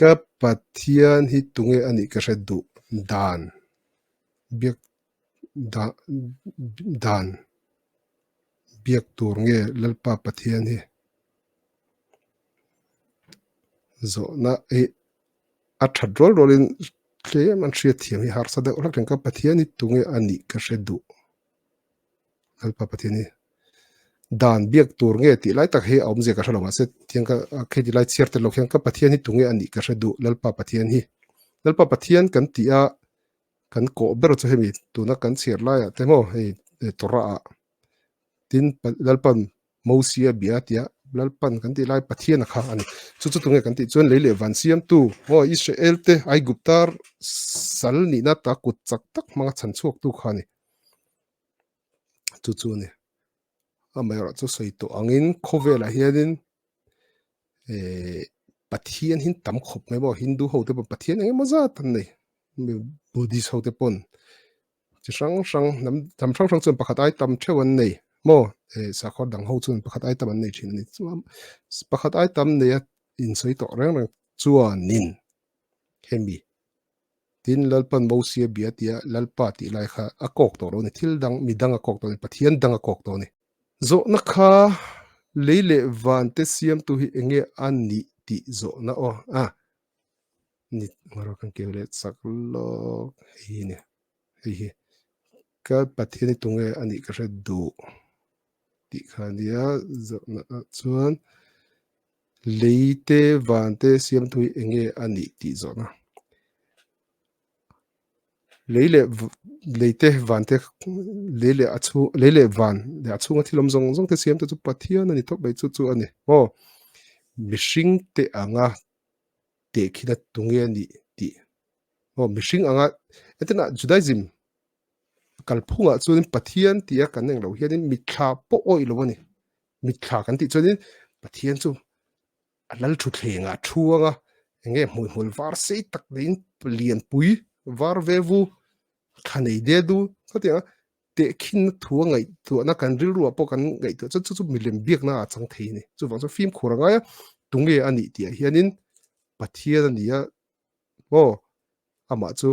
Ka Pathian hi tunge a nih ka hre duh dan biak dan biak tur nge Lalpa Pathian hi zawhna hi a that rual rualin tlem an hriat thiam hi harsa deuh hlak thin. Ka Pathian hi tunge a nih ka hre duh Lalpa Pathian hi dan biak tur nge tih lai tak hi a awmzia ka hre lo mahse tiang ka khi ti lai chhiar tel lo khian ka Pathian hi tunge a nih ka hre duh Lalpa Pathian hi Lalpa Pathian kan tih a kan kawh ber chu hemi tuna kan chhiar laiah te maw hei Torah ah tin Lalpan Mosia bia tia Lalpan kan tih lai Pathian a kha a ni. Chu chu tunge kan tih chuan lei leh van siamtu maw Israel te Aigupta sal nihna ta kut chak tak hmanga chhan chhuaktu kha a ni. Chu chu a ni. Amaherawh chu sawi tawh angin khawvelah hianin eh Pathian hi tam khawp mai maw Hindu ho te pawh Pathian eng emaw zat an nei Buddhist ho te pawn chi hrang hrang hnam hnam hrang hrang chuan pakhat ai tam theuh an nei maw eh sakhaw dang ho chuan pakhat ai tam an nei thin a ni chuan pakhat ai tam nei a insawi tawh reng reng chuanin hemi Tin, Lalpan Mosia bia tia Lalpa tih lai kha a kawk tawh lo a ni. Thil dang, mi dang a kawk tawh a ni, Pathian dang a kawk tawh a ni. Zawhna kha lei leh van te siamtu hi eng nge a nih tih zawhna aw a ni. Ngarawh kan keu leh chak lawk hei hi ni. Hei hi ka Pathian hi tunge a nih ka hre duh tih kha a nia. Zawhna ah chuan Lei te van te siamtu hi eng nge a nih tih zawhna. Lei leh lei te van te lei leh a chhung lei leh van leh a chhunga thil awm zawng zawng te siamtu chu Pathian a ni tawp mai chu chu a ni. Aw mihring te anga tehkhina tunge a nih tih aw mihring anga entirna Judaism kalphungah chuanin Pathian tia kan eng lo hianin mitthla pawh awih lo a ni. Mitthla kan tih chuanin Pathian chu a lal thutthlengah thu anga eng nge hmuihmul var sei tak neiin lianpui var ve vu thla nei de du khatiang a tehkhinna thu a ngaihtuahna kan rilruah pawh kan ngaihtuah chuan chu chu milem biakna a chang thei a ni. Chuvang chuan fimkhur a ngai a, tunge a nih tih ah hianin Pathian a ni a maw amah chu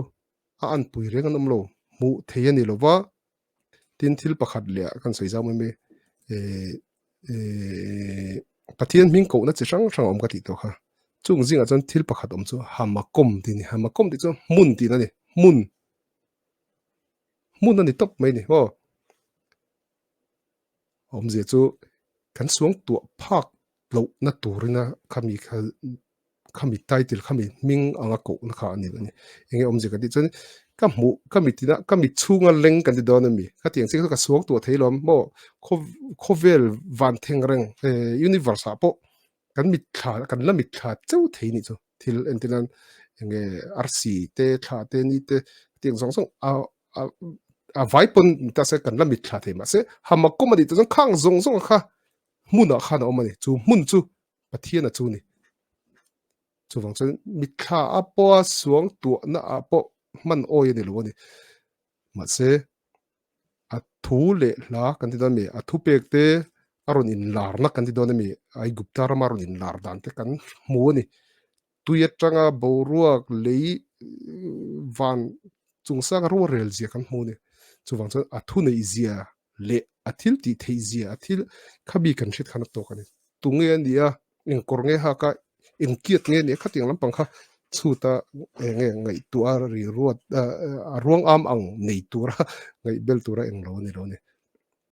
a anpui reng an awm lo hmuh thei a ni lo va. Tin thil pakhat leh ah kan sawi zau mai mai eh eh Pathian hming kohna chi hrang hrang a awm ka tih tawh kha. Chung zingah chuan thil pakhat awm chu Hamakom tih a ni. Hamakom tih chu hmun tihna a ni. Hmun. Hmun a ni tawp mai a ni aw. Awmzia chu kan suang tuah phak lohna turina khami kha khami title khami hming anga kohna kha a ni a ni. Enge awmzia kan tih chuan ka hmuh ka mit ina ka mit chhunga leng kan ti dawn a mi. Khatiang chiah kha ka suang tuah thei lo maw khaw khawvel van theng reng eh universe ah pawh kan mit thla kan la mit thla cheu thei nih chu thil entir nan enge arsi te thla te ni te tiang zawng zawng a a a vai pawn ni ta se kan la mit thla thei mahse hamakom a nih te chuan khang zawng zawng kha hmunah khan a awm a ni. Chu hmun chu Pathian a chu ni. Chuvang chuan mitthla a pawha suang tuahna ah pawh hman awi a ni lo a ni. Mahse, a thu leh hla kan ti dawn a mi, a thupek te a rawn inlarna kan ti dawn a mi, Aigupta rama rawn inlar dan te kan hmu a ni. Tui atanga boruak lei van chungsanga rualrel zia kan hmu a ni. Chuvang chuan a thuneih zia leh a thil tih theih zia a thil kha mi kan hriat khan a tawk a ni. Tunge a nia, eng kawr nge hak a, eng kiat nge nia khatiang lampang kha chhuta eng nge ngaihtuah a ri ruat a ruang am ang nei tura ngaih bel tura eng lo a ni lo a ni.